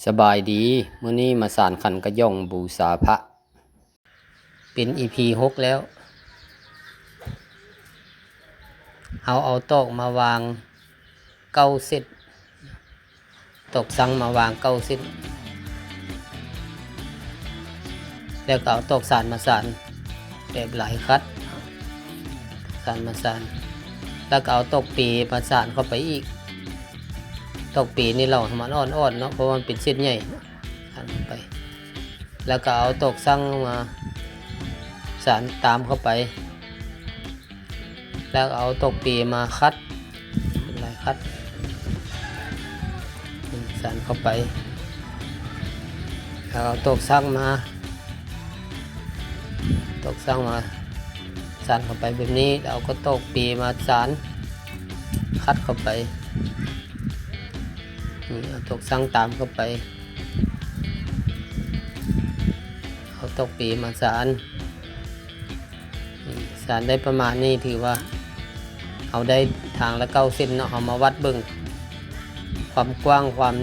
ສະບາຍດີ, ມື້ນີ້ມາສານຂັນກະຫຍ້ອງບູຊາພະ ເປັນອີພີຫົກແລ້ວ. ເຮົາເອົາຕອກມາວາງເກົ້າເສັ້ນ, ຕອກຊັງມາວາງເກົ້າເສັ້ນ ແລ້ວກໍເອົາຕອກສານມາສານແບບຫຼາຍຄັດ, ສານມາສານ ແລ້ວກໍເອົາຕອກເປມາສານເຂົ້າໄປອີກ. ຕອກເປນີ້ເຮົາໃຫ້ມັນອ່ອນໆເນາະ ເພາະວ່າມັນເປັນເສັ້ນໃຫຍ່. ສານເຂົ້າໄປ ແລ້ວກໍເອົາຕອກຊັງມາສານຕາມເຂົ້າໄປ ແລ້ວເອົາຕອກເປມາຂັດ ລາຍຂັດ ນີ້ ສານເຂົ້າໄປ ແລ້ວເອົາຕອກຊັງມາ ຕອກຊັງມາສານເຂົ້າໄປແບບນີ້ ແລ້ວເອົາກໍຕອກເປມາສານ ຂັດເຂົ້າໄປ ນີ້ ເອົາຕອກຊັງຕາມເຂົ້າໄປ ເອົາຕອກເປມາສານ ນີ້ ສານໄດ້ປະມານນີ້ ຖືວ່າເຮົາໄດ້ທາງລະເກົ້າເສັ້ນເນາະ. ເຮົາມາວັດເບິ່ງຄວາມກວ້າງ, ຄວາມ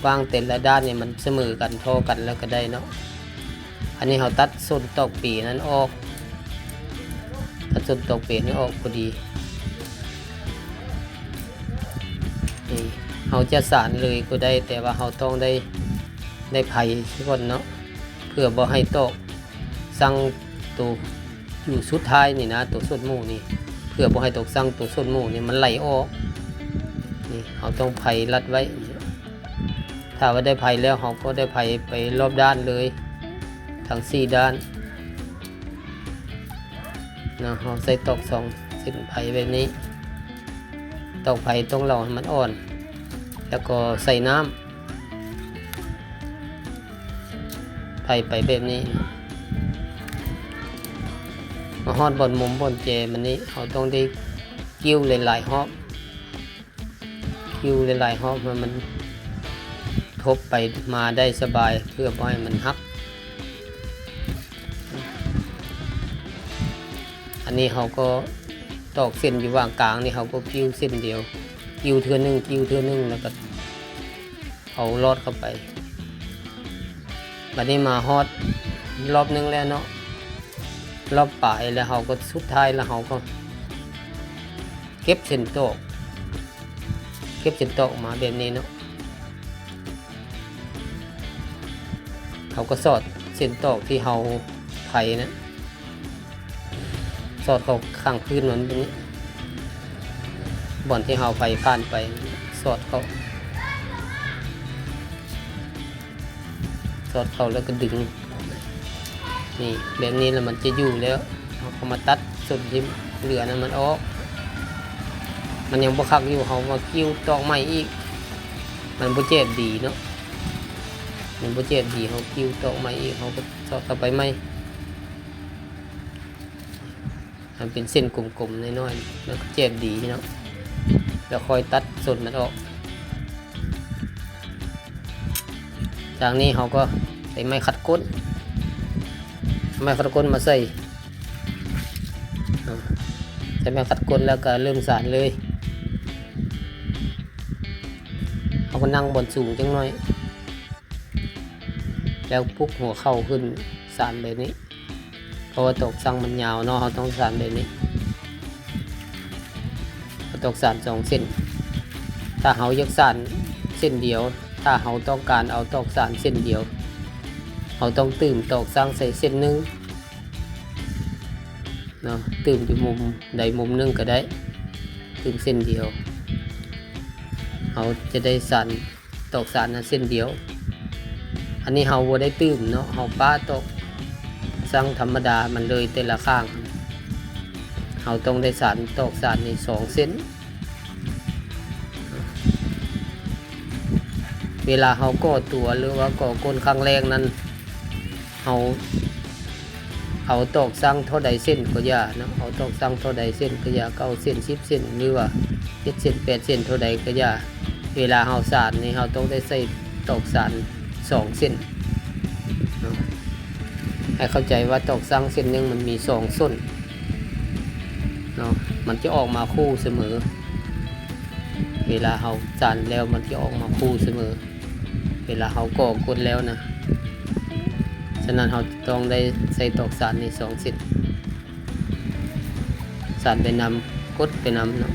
ກວ້າງແຕ່ລະດ້ານນີ້ມັນສະເໝີກັນ ທໍ່ກັນແລ້ວກໍໄດ້ເນາະ. ອັນນີ້ເຮົາຕັດສົ້ນຕອກເປນັ້ນອອກ, ຕັດສົ້ນຕອກເປນັ້ນອອກພໍດີ. ນີ້ ເຮົາຈະສານເລີຍກໍໄດ້ ແຕ່ວ່າເຮົາຕ້ອງໄດ້ ໄດ້ໄພຊະກ່ອນເນາະ ເພື່ອບໍ່ໃຫ້ຕອກຊັງໂຕຢູ່ສຸດທ້າຍນີ້ນະ ໂຕສົ້ນໝູ່ນີ້ ເພື່ອບໍ່ໃຫ້ຕອກຊັງໂຕສົ້ນໝູ່ນີ້ມັນໄຫຼອອກ. ນີ້ ເຮົາຕ້ອງໄພລັດໄວ້. ຖ້າວ່າໄດ້ໄພແລ້ວ ເຮົາກໍໄດ້ໄພໄປລອບດ້ານເລີຍ ທັງສີ່ດ້ານເນາະ. ເຮົາໃສ່ຕອກສອງເສັ້ນໄພແບບນີ້ ຕອກໄພຕ້ອງເລົາໃຫ້ມັນອ່ອນ ແລ້ວກໍໃສ່ນ້ຳ ໄພໄປແບບນີ້. ມາຮອດບ່ອນມຸມບ່ອນແຈມັນນີ້ ເຮົາຕ້ອງໄດ້ກິ່ວຫຼາຍໆຮອບ ກິ່ວຫຼາຍໆຮອບໃຫ້ມັນທົບໄປມາໄດ້ສະບາຍ ເພື່ອບໍ່ໃຫ້ມັນຫັກ. ອັນນີ້ເຮົາກໍຕອກເສັ້ນຢູ່ຫວ່າງກາງນີ້ ເຮົາກໍກິ່ວເສັ້ນດຽວ ກິ່ວເທື່ອໜຶ່ງ ກິ່ວເທື່ອໜຶ່ງ ແລ້ວກໍເອົາລອດເຂົ້າໄປ. ບັດນີ້ມາຮອດລອບໜຶ່ງແລ້ວເນາະ ລອບປາຍແລ້ວ ເຮົາກໍ ສຸດທ້າຍແລ້ວເຮົາກໍເກັບເສັ້ນຕອກ ເກັບເສັ້ນຕອກອອກມາແບບນີ້ເນາະ. ເຮົາກໍສອດເສັ້ນຕອກທີ່ເຮົາໄພນະ ສອດເຂົ້າຂ້າງພື້ນມັນແບບນີ້ ບ່ອນທີ່ເຮົາໄພຜ່ານໄປ ສອດເຂົ້າ ສອດເຂົ້າແລ້ວກໍດຶງ ນີ້ ແບບນີ້ລະມັນຈະຢູ່ແລ້ວ. ເຮົາກໍມາຕັດສົ້ນທີ່ເຫຼືອນັ້ນມັນອອກ ມັນຍັງບໍ່ຄັກຢູ່ ເຮົາມາກິ່ວຕອກໃໝ່ອີກ ມັນບໍ່ແຈບດີເນາະ ມັນບໍ່ແຈບດີ ເຮົາກິ່ວຕອກໃໝ່ອີກ ເຮົາກໍສອດເຂົ້າໄປໃໝ່. ໃຫ້ເປັນເສັ້ນກົມໆນ້ອຍໆ ແລ້ວກໍແຈບດີເນາະ ແລ້ວຄ່ອຍຕັດສົ້ນມັນອອກ. ຈາກນີ້ເຮົາກໍໃຊ້ໄມ້ຂັດກົ້ນ ເອົາໄມ້ຂັດກົ້ນມາໃສ່ ເອົາ ໃຊ້ໄມ້ຂັດກົ້ນແລ້ວກໍເລີ່ມສານເລີຍ. ເຮົາກໍນັ່ງບ່ອນສູງຈັກໜ້ອຍ ແລ້ວປຸກຫົວເຂົ່າຂຶ້ນ ສານແບບນີ້ ເພາະວ່າຕອກຊັງມັນຍາວເນາະ ເຮົາຕ້ອງສານແບບນີ້ ເຮົາຕ້ອງສານສອງເສັ້ນ. ຖ້າເຮົາຢາກສານເສັ້ນດຽວ ຖ້າເຮົາຕ້ອງການເອົາຕອກສານເສັ້ນດຽວ ເຮົາຕ້ອງຕື່ມຕອກຊັງໃສ່ເສັ້ນໜຶ່ງເນາະ ຕື່ມຢູ່ມຸມໃດມຸມໜຶ່ງກໍໄດ້ ຕື່ມເສັ້ນດຽວ ເຮົາຈະໄດ້ສານ ຕອກສານນະເສັ້ນດຽວ. ອັນນີ້ເຮົາບໍ່ໄດ້ຕື່ມເນາະ ເຮົາປະຕອກຊັງທຳມະດາມັນເລີຍແຕ່ລະຂ້າງ. ເຮົາຕ້ອງໄດ້ສານຕອກສານນີ້ສອງເສັ້ນ. ເວລາເຮົາກໍ່ຕົວ ຫຼືວ່າກໍ່ກົ້ນຄັ້ງແລກນັ້ນ ເຮົາ ເອົາຕອກຊັງເທົ່າໃດເສັ້ນກໍຢ່າເນາະ ເອົາຕອກຊັງເທົ່າໃດເສັ້ນກໍຢ່າ ເກົ້າເສັ້ນ ສິບເສັ້ນ ຫຼືວ່າເຈັດເສັ້ນ ແປດເສັ້ນ ເທົ່າໃດກໍຢ່າ ເວລາເຮົາສານນີ້ ເຮົາຕ້ອງໄດ້ໃສ່ຕອກສານສອງເສັ້ນເນາະ. ໃຫ້ເຂົ້າໃຈວ່າຕອກຊັງເສັ້ນໜຶ່ງມັນມີສອງສົ້ນເນາະ ມັນຈະອອກມາຄູ່ສະເໝີ ເວລາເຮົາສານແລ້ວມັນຈະອອກມາຄູ່ສະເໝີ. ເວລາເຮົາກໍ່ກົດແລ້ວນະ, ສະນັ້ນເຮົາຕ້ອງໄດ້ໃສ່ຕອກສານນີ້ສອງເສັ້ນ, ສານໄປນຳ, ກົດໄປນຳເນາະ,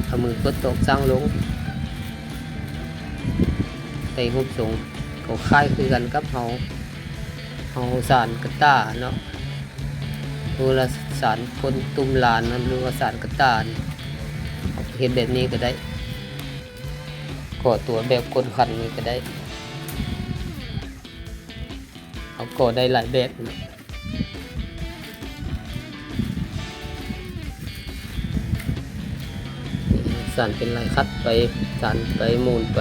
ເອົາມືກົດຕອກສ້າງລົງ. ໃນຮູບຊົງກໍຄ້າຍຄືກັນກັບເຮົາ, ເຮົາສານກະຕ່າເນາະ, ເວລາສານກົ້ນຕຸ້ມລານເນາະ ຫຼືວ່າສານກະຕ່ານີ້, ເຮົາເຮັດແບບນີ້ກໍໄດ້, ກໍ່ຕົວແບບກົ້ນຂັນນີ້ກໍໄດ້, ເຮົາກໍ່ໄດ້ຫຼາຍແບບເນາະ. ສານເປັນລາຍຂັດໄປ, ສານໄປ, ໝູນໄປ,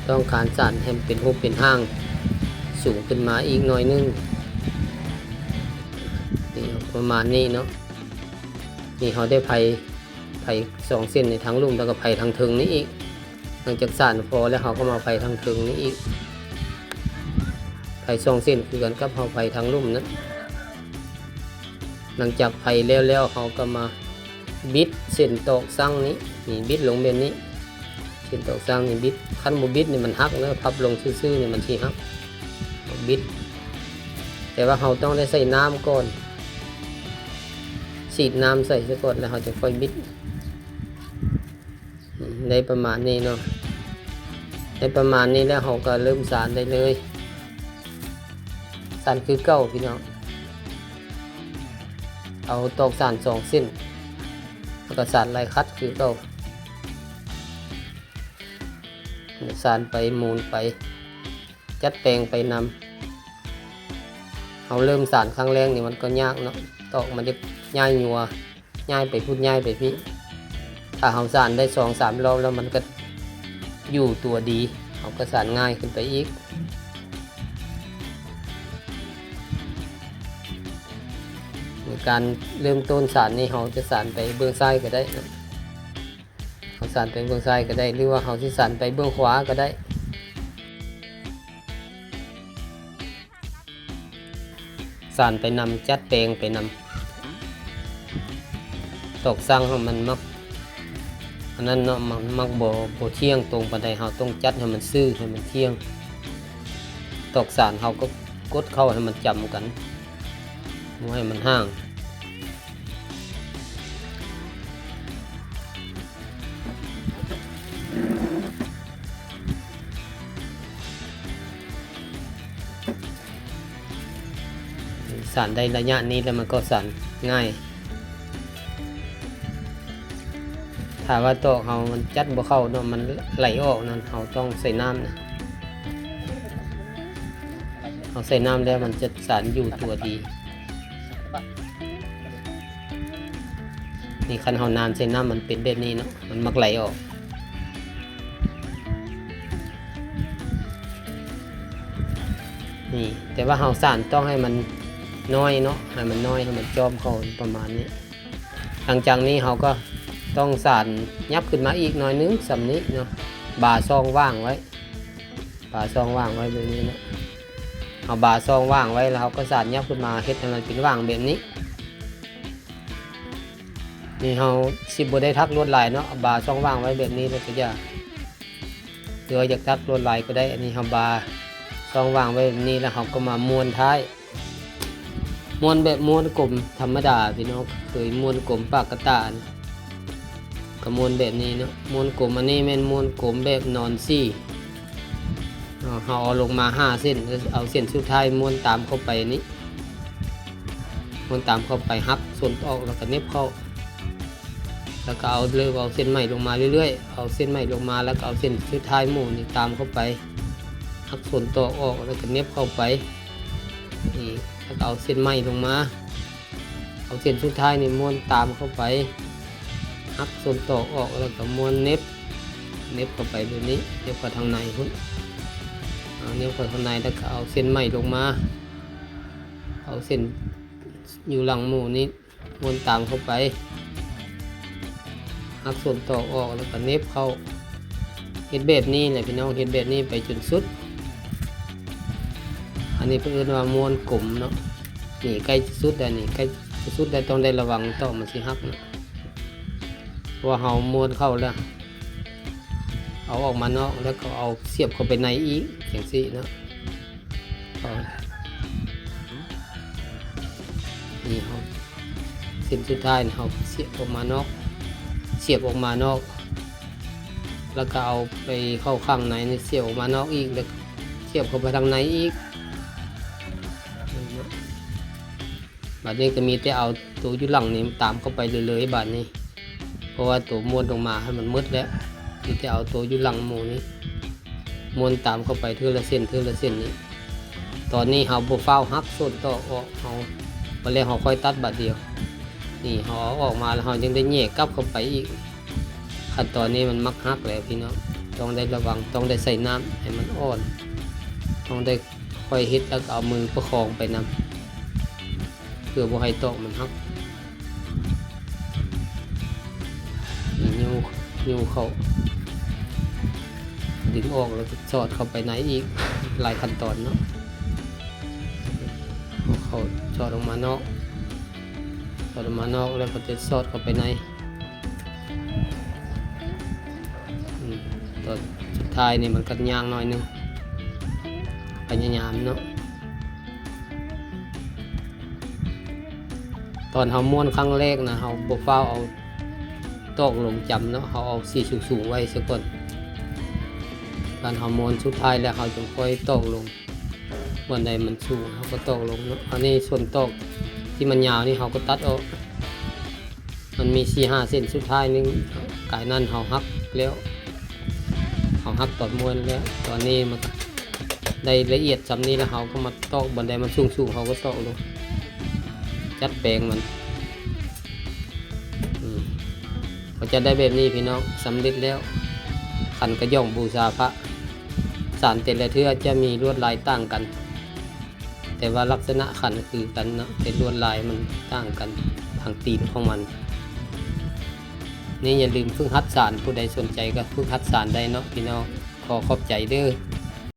ຕ້ອງການສານໃຫ້ມັນເປັນຮູບເປັນຮ່າງສູງຂຶ້ນມາອີກໜ້ອຍໜຶ່ງ. ນີ້ ປະມານນີ້ເນາະ. ນີ້ເຮົາໄດ້ໄພ ໄພສອງເສັ້ນໃນທາງລຸ່ມ ແລ້ວກໍໄພທາງເທິງນີ້ອີກ. ຫຼັງຈາກສານພໍແລ້ວ ເຮົາກໍມາໄພທາງເທິງນີ້ອີກ, ໄພສອງເສັ້ນຄືກັນກັບເຮົາໄພທາງລຸ່ມນັ້ນ. ຫຼັງຈາກໄພແລ້ວໆ ເຮົາກໍມາບິດເສັ້ນຕອກສັງນີ້, ນີ້ ບິດລົງແບບນີ້, ເສັ້ນຕອກສັງນີ້ບິດ, ຄັນບໍ່ບິດນີ້ມັນຫັກເດີ, ພັບລົງຊື່ໆນີ້ມັນຊິຫັກ, ເຮົາບິດ. ແຕ່ວ່າເຮົາຕ້ອງໄດ້ໃສ່ນ້ຳກ່ອນ, ສີດນ້ຳໃສ່ຊະກ່ອນ ແລ້ວເຮົາຈະຄ່ອຍບິດ. ອືມ ໄດ້ປະມານນີ້ເນາະ, ໄດ້ປະມານນີ້ແລ້ວເຮົາກໍເລີ່ມສານໄດ້ເລີຍ. ສານຄືເກົ່າພີ່ນ້ອງ, ເອົາຕອກສານສອງເສັ້ນ ແລ້ວກໍສານລາຍຂັດຄືເກົ່າ, ສານໄປ ໝູນໄປ, ຈັດແປງໄປນຳ. ເຮົາເລີ່ມສານຄັ້ງແລກນີ້ມັນກໍຍາກເນາະ, ຕອກມັນຈະຍ້າຍຍົວ, ຍ້າຍໄປພຸ້ນ ຍ້າຍໄປພີ້. ຖ້າເຮົາສານໄດ້ສອງສາມລອບແລ້ວ ມັນກໍຢູ່ຕົວດີ, ເຮົາກໍສານງ່າຍຂຶ້ນໄປອີກ. ໃນການເລີ່ມຕົ້ນສານນີ້ ເຮົາຈະສານໄປເບື້ອງຊ້າຍກໍໄດ້ເນາະ. ເຮົາສານໄປເບື້ອງຊ້າຍກໍໄດ້ ຫຼືວ່າເຮົາຊິສານໄປເບື້ອງຂວາກໍໄດ້. ສານໄປນຳ, ຈັດແປງໄປນຳ. ຕອກສັງເຮົາມັນມັກ ອັນນັ້ນເນາະ, ມັນມັກບໍ່ ບໍ່ທ່ຽງຕົງປານໃດ, ເຮົາຕ້ອງຈັດໃຫ້ມັນຊື່ ໃຫ້ມັນທ່ຽງ. ຕອກສານເຮົາກໍກົດເຂົ້າໃຫ້ມັນຈຳກັນ, ບໍ່ໃຫ້ມັນຫ່າງ. ສານໄດ້ໄລຍະນີ້ແລ້ວ ມັນກໍສານງ່າຍ. ຖ້າວ່າຕອກເຮົາມັນຈັດບໍ່ເຂົ້າເນາະ, ມັນໄຫຼອອກນັ້ນ, ເຮົາຕ້ອງໃສ່ນ້ຳນະ. ເຮົາໃສ່ນ້ຳແລ້ວມັນຈະສານຢູ່ຕົວດີ. ນີ້ ຄັນເຮົານານໃສ່ນ້ຳ ມັນເປັນແບບນີ້ເນາະ, ມັນມັກໄຫຼອອກ. ນີ້ ແຕ່ວ່າເຮົາສານຕ້ອງໃຫ້ມັນນ້ອຍເນາະ, ໃຫ້ມັນນ້ອຍ, ໃຫ້ມັນຈອມເຂົ້າປະມານນີ້. ຫຼັງຈາກນີ້ເຮົາກໍຕ້ອງສານຫຍັບຂຶ້ນມາອີກໜ້ອຍໜຶ່ງ ສ່ຳນີ້ເນາະ, ບາຊ່ອງວ່າງໄວ້. ບາຊ່ອງວ່າງໄວ້ແບບນີ້ເນາະ, ເຮົາບາຊ່ອງວ່າງໄວ້ ແລ້ວເຮົາກໍສານຫຍັບຂຶ້ນມາ ເຮັດໃຫ້ມັນເປັນຫວ່າງແບບນີ້. ນີ້ເຮົາຊິບໍ່ໄດ້ຖັກລວດລາຍເນາະ, ເອົາບາຊ່ອງວ່າງໄວ້ແບບນີ້ແລ້ວກໍຢ່າ, ຫຼືວ່າຢາກຖັກລວດລາຍກໍໄດ້. ອັນນີ້ເຮົາບາຊ່ອງວ່າງໄວ້ແບບນີ້ ແລ້ວເຮົາກໍມາມ້ວນທ້າຍ. ມ້ວນແບບມ້ວນກົມທຳມະດາ ພີ່ນ້ອງເຄີຍມ້ວນກົມປາກກະຕ່ານະ, ກໍມ້ວນແບບນີ້ເນາະ, ມ້ວນກົມ. ອັນນີ້ແມ່ນມ້ວນກົມແບບນອນສີ່ເນາະ, ເຮົາເອົາລົງມາຫ້າເສັ້ນ ແລ້ວເອົາເສັ້ນສຸດທ້າຍມ້ວນຕາມເຂົ້າໄປນີ້, ມ້ວນຕາມເຂົ້າໄປ, ຫັກສົ້ນອອກ ແລ້ວກໍເໜັບເຂົ້າ. ແລ້ວກໍເອົາ ເລີ່ມເອົາເສັ້ນໃໝ່ລົງມາເລື້ອຍໆ, ເອົາເສັ້ນໃໝ່ລົງມາ ແລ້ວກໍເອົາເສັ້ນສຸດທ້າຍໝູ່ນີ້ຕາມເຂົ້າໄປ, ຫັກສົ້ນຕອກອອກ ແລ້ວກໍເໜັບເຂົ້າໄປນີ້, ແລ້ວກໍເອົາເສັ້ນໃໝ່ລົງມາ, ເອົາເສັ້ນສຸດທ້າຍນີ້ມ້ວນຕາມເຂົ້າໄປ, ຫັກສົ້ນຕອກອອກ ແລ້ວກໍມ້ວນເໜັບ, ເໜັບເຂົ້າໄປແບບນີ້, ເໜັບເຂົ້າທາງໃນພຸ້ນ, ເອົາ ເໜັບເຂົ້າທາງໃນ ແລ້ວກໍເອົາເສັ້ນໃໝ່ລົງມາ, ເອົາເສັ້ນຢູ່ຫຼັງໝູ່ນີ້ ມ້ວນຕາມເຂົ້າໄປ, ຫັກສົ້ນຕອກອອກ ແລ້ວກໍເໜັບເຂົ້າ. ເຮັດແບບນີ້ແຫຼະພີ່ນ້ອງ, ເຮັດແບບນີ້ໄປຈົນສຸດ. ອັນນີ້ເພິ່ນເອີ້ນວ່າມ້ວນກົມເນາະ. ນີ້ໃກ້ຈະສຸດແລ້ວ, ນີ້ໃກ້ຈະສຸດແລ້ວ, ຕ້ອງໄດ້ລະວັງຕອກມັນຊິຫັກເນາະ. ພໍເຮົາມ້ວນເຂົ້າແລ້ວ ເອົາອອກມານອກ ແລ້ວກໍເອົາສຽບເຂົ້າໄປໃນອີກ ຈັ່ງຊີ້ເນາະ. ນີ້ເຮົາ ເສັ້ນສຸດທ້າຍນີ້ເຮົາສຽບອອກມານອກ ສຽບອອກມານອກ ແລ້ວກໍເອົາໄປເຂົ້າຂ້າງໃນນີ້ ສຽບອອກມານອກອີກ ແລ້ວສຽບເຂົ້າໄປທາງໃນອີກ. ບາດນີ້ກໍມີແຕ່ເອົາໂຕຢູ່ຫຼັງນີ້ຕາມເຂົ້າໄປເລີຍໆ ບາດນີ້ ເພາະວ່າໂຕມ້ວນອອກມາໃຫ້ມັນໝົດແລ້ວ ມີແຕ່ເອົາໂຕຢູ່ຫຼັງໝູ່ນີ້ ມ້ວນຕາມເຂົ້າໄປເທື່ອລະເສັ້ນ ເທື່ອລະເສັ້ນນີ້. ຕອນນີ້ເຮົາບໍ່ຟ້າວຫັກໂຊນຕອກອອກ ເຮົາ ບາດແລ້ວເຮົາຄ່ອຍຕັດບາດດຽວ. ນີ້ເຮົາເອົາອອກມາແລ້ວ ເຮົາຍັງໄດ້ແຫຍ່ກັບເຂົ້າໄປອີກ. ຂັ້ນຕອນນີ້ມັນມັກຫັກແລ້ວພີ່ນ້ອງ ຕ້ອງໄດ້ລະວັງ ຕ້ອງໄດ້ໃສ່ນ້ຳໃຫ້ມັນອ່ອນ ຕ້ອງໄດ້ ຄ່ອຍເຮັດ ແລ້ວກໍເອົາມືປະຄອງໄປນຳ ເພື່ອບໍ່ໃຫ້ຕອກມັນຫັກ. ນີ້ ຍູ້ ຍູ້ເຂົ້າ ດຶງອອກ ແລ້ວກໍສອດເຂົ້າໄປໃນອີກ ຫຼາຍຂັ້ນຕອນເນາະ. ເອົາເຂົ້າ ສອດອອກມານອກ ສອດອອກມານອກ ແລ້ວກໍຈະສອດເຂົ້າໄປໃນ. ອືມ ຕອນສຸດທ້າຍນີ້ມັນກໍຍາກໜ້ອຍໜຶ່ງ ພະຍາຍາມເນາະ. ຕອນເຮົາມ້ວນຄັ້ງແລກນະ ເຮົາບໍ່ຟ້າວເອົາຕອກລົງຈຳເນາະ ເຮົາເອົາຊີ້ສູງໆໄວ້ຊະກ່ອນ. ຕອນເຮົາມ້ວນສຸດທ້າຍແລ້ວ ເຮົາຈຶ່ງຄ່ອຍຕອກລົງ ບ່ອນໃດມັນສູງ ເຮົາກໍຕອກລົງເນາະ. ອັນນີ້ສ່ວນຕອກທີ່ມັນຍາວນີ້ ເຮົາກໍຕັດອອກ. ມັນມີສີ່ຫ້າເສັ້ນສຸດທ້າຍນີ້ ກາຍນັ້ນເຮົາຫັກແລ້ວ ເຮົາຫັກຕອນມ້ວນແລ້ວ. ຕອນນີ້ມັນໄດ້ລະອຽດສ່ຳນີ້ແລ້ວ ເຮົາກໍມາຕອກ ບ່ອນໃດມັນສູງໆ ເຮົາກໍຕອກລົງ ຈັດແປງມັນ. ອືມ ກໍຈະໄດ້ແບບນີ້ພີ່ນ້ອງ ສຳເລັດແລ້ວ. ຂັນກະຫຍ້ອງບູຊາພະ ສານແຕ່ລະເທື່ອຈະມີລວດລາຍຕ່າງກັນ ແຕ່ວ່າລັກສະນະຂັນຄືກັນເນາະ ແຕ່ລວດລາຍມັນຕ່າງກັນ ທາງຕີນຂອງມັນ. ນີ້ຢ່າລືມຝຶກຫັດສານ ຜູ້ໃດສົນໃຈກໍຝຶກຫັດສານໄດ້ເນາະພີ່ນ້ອງ. ຂໍຂອບໃຈເດີ້.